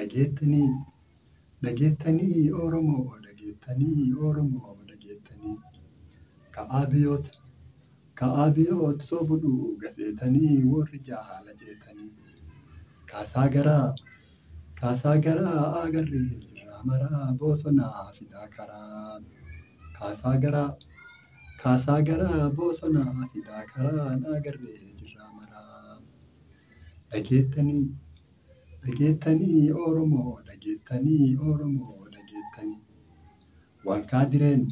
Dhageettanii dhageettanii Oromoo dhageettanii Oromoo dhageettanii. Ka'aa biyyoot ka'aa biyyoot soobudhu gaseetanii warri jaala jeetanii. Kaasaa garaa kaasaa garaa agarree jirraa maraa bosonaa fidaa karaa. Kaasaa garaa kaasaa garaa bosonaa fidaa karaa agarree jirraa maraa. Dhageettanii dhageettanii Oromoo dhageettanii Oromoo dhageettanii. Waan kaadireen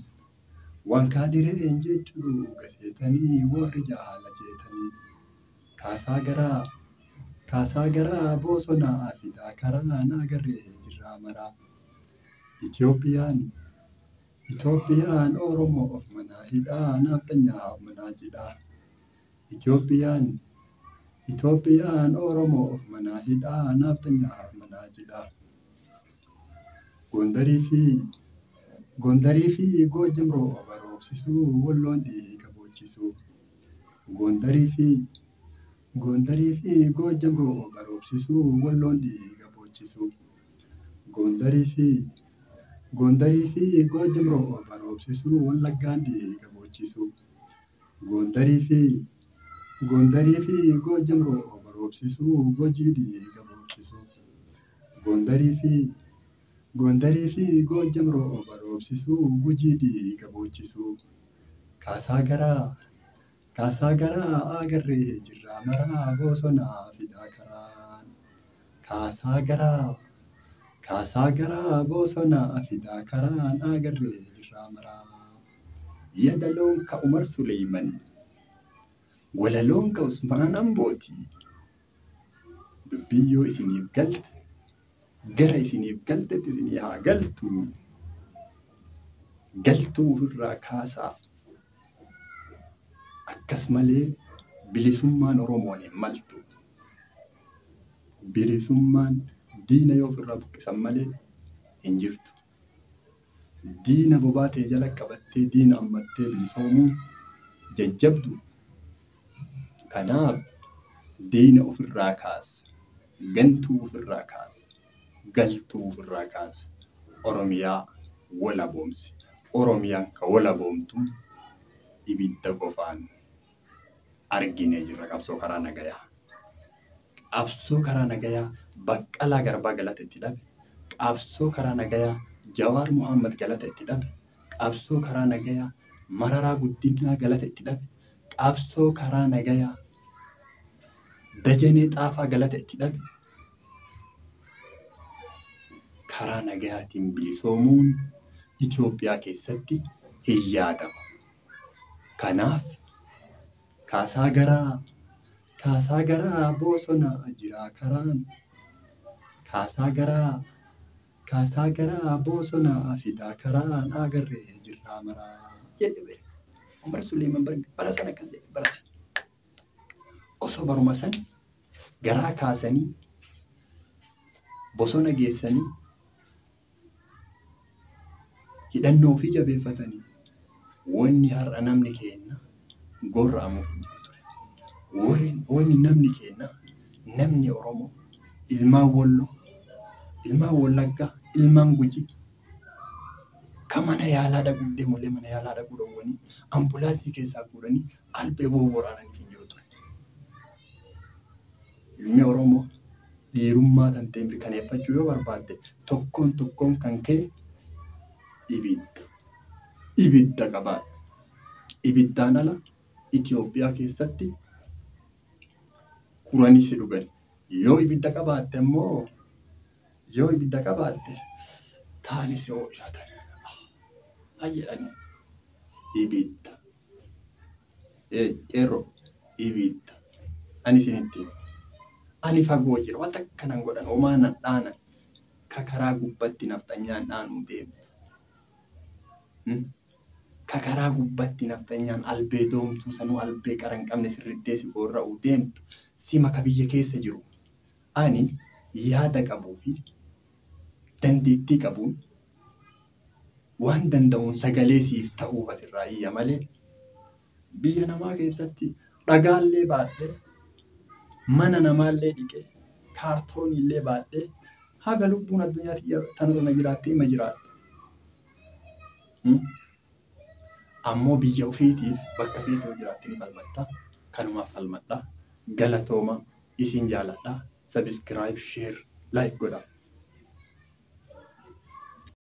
waan kaadireen jechuun gaseetanii warri jaala jeetanii. Kaasaa garaa kaasaa garaa bosonaa fidaa karaa agarree jirraa maraa. Itoophiyaan Itoophiyaan Oromoo of manaa hidhaa nafxanyaa of manaa jidhaa. Itoophiyaan Itoophiyaan Oromoo of manaa hidhaa nafxanyaa of manaa jidhaa. Gondarii fi Gondarii fi Goojam rooba roobsisuu Walloon dhiiga boochisuu. Gondarii fi Gondarii fi Goojam rooba roobsisuu Walloon dhiiga boochisuu. Gondarii fi Gondarii fi Goojam rooba roobsisuu Wallaggaan dhiiga boochisuu. Gondarii fi Gondarii fi Goojam rooba roobsisuu Gojii dhiiga boochisuu. Gondarii fi Gondarii fi Goojam rooba roobsisuu Gujii dhiiga boochisuu. Kaasaa garaa kaasaa garaa agarree jirraa maraa bosonaa fidaa karaa. Kaasaa garaa kaasaa garaa bosonaa fidaa karaan agarree jirraa maraa. Yadaloon ka Umar Suleeman walaloon ka Usmaan Ambooti. Dubbiin yoo isiniif galte gara isiniif galtetti isinii haa galtu. Galtuu ofirraa kaasaa. Akkas malee bilisummaan Oromoon hin maltu. Bilisummaan diina yoo ofirraa buqqisan malee hin jirtu. Diina bobaa ta'e jala qabattee diina ammattee bilisoomuun jajjabdu. Kanaaf diina ofirraa kaasi. Gantuu ofirraa kaasi. Galtuu ofirraa kaasi. Oromiyaa walaboomsi. Oromiyaan ka walaboomtu ibidda qofaan arginee jirra qabsoo karaa nagayaa. Qabsoo karaa nagayaa Baqqalaa Garbaa galata itti dhabe. Qabsoo karaa nagayaa Jawaar Mohaammed galata itti dhabe. Qabsoo karaa nagayaa Mararaa Guddinaa galata itti dhabe. Qabsoo karaa nagayaa Dajanee Xaafaa galata itti dhabe. Karaa nagayaatiin bilisoomuun Itoophiyaa keessatti hin yaadamu. Kanaaf kaasaa garaa kaasaa garaa bosonaa jiraa karaan. Kaasaa garaa kaasaa garaa bosonaa fidaa karaan agarree jirraa maraa jedhe bare. Umar Suleeman bara sana akkas jedhe bara sana. Osoo baruma sana garaa kaasanii bosona geessanii hidhannoo ofii jabeeffatanii wanni har'a namni keenya gorra'amuuf hin jiru ture. Wanni namni keenya namni Oromoo ilmaan Walloo, ilmaan Wallaggaa, ilmaan Gujii kan mana yaalaa dhaquuf deemullee mana yaalaa dhaquu dhowwanii ambulaansii keessaa guuranii albee wawwaraananiif hin jiru ture. Ilmi Oromoo dhiirummaa kan ta'e mirkaneeffachuu yoo barbaadde tokkoon tokkoon kan kee ibidda. Ibidda qabaadhu. Ibiddaan ala Itoophiyaa keessatti kuranii si dhugan. Yoo ibidda qabaatte immoo yoo ibidda qabaatte taani si ho'ifatan. Jedhanii ibidda. Qeerroo ibidda. Ani isinitti hima. Ani fagoo jira. Wanta akkanan godhan homaa nan dhaanan. Ka karaa gubbatti nafxanyaan dhaanuu deemtu. Ka karaa gubbatti nafxanyaan albee doomtuu sanuu albee qara hin qabne sirrittee si gorra'uu deemtu. Sima ka biyya keessa jiru. Ani yaada qabuu fi dandeettii qabuun waan danda'uun sagalee siif ta'uuf asirraa iyya malee biyya namaa keessatti dhagaallee baadhee mana namaallee dhiqee kaartooniillee baadhee Haga lubbuun addunyaa tiyya tanarra na jiraatte ima jiraadha. Ammoo biyya ofiitiif bakka feete yoo jiraatte ni falmatta. Kanumaaf falmadha. Galatooma, isin jaaladha. Subscribe, share, like godha.